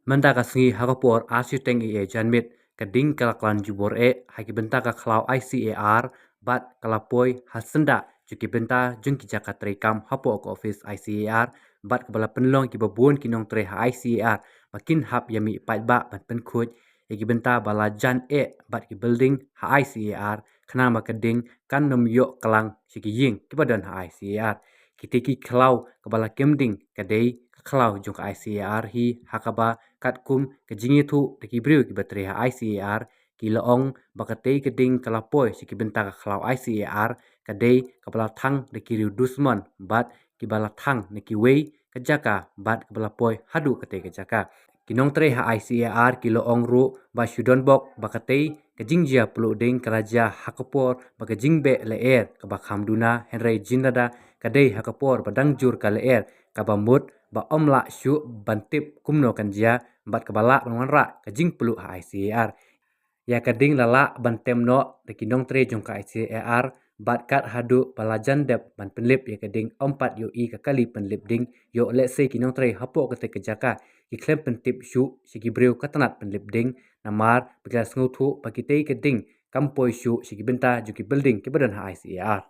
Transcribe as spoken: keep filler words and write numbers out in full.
Mynta ka sngi ha ka por ar shiteng eiei janmiet, ka ding ka la klan jubor eh ha ki bynta ka khlaw I C A R bad ka la poi ha syndah jong ki bynta jong ki jaka treikam hapoh ka office I C A R, bad kaba la pynlong kiba bun ki nongtrei ha I C A R ba kin hap ïa mih paidbah ban pynkhuid ïa ki bynta ba la jan eh bad ki building ha I C A R, khnang ba ka ding kan nym ïoh klang sha ki ïing kiba don ha I C A R. Kitei ki khlaw kaba la kem ding ka dei ka khlaw jong ka I C A R hi, ha kaba katkum ka jingïathuh da ki briew kiba trei ha I C A R, ki la ong ba katei ka ding ka la poi sha ki bynta ka khlaw I C A R, ka dei kaba la thang da ki riew dusmon bad kiba la thang na kiwei ka jaka bad kaba la poi haduh katei ka jaka. Ki nongtrei ha I C A R ki la ong ruh ba shu donbok ba katei ka jingjia pluh ding ka la jia ha ka por ba ka jingbeh lyer kaba kham duna, hynrei jin lada ka dei ha ka por ba dang jur ka lyer kaba mut ba ym lah shuh ban tip kumno kan jia bad kaba lah ban wanrah ka jingpluh ha I C A R. Ïa ka ding la lah ban tem noh da ki nongtrei jong ka I C A R, bad kat haduh ba la jan dep ban pynlip ïa ka ding, ym pat ïohi ka kali pynlip ding. Ïoh lehse ki nongtrei hapoh katei ka jaka ki khlem pyntip shuh sha ki briew ka tnat pynlip ding, namar ba ki la sngewthuh ba kitei ka ding kam poi shuh sha ki bynta jong ki building kiba don ha I C A R.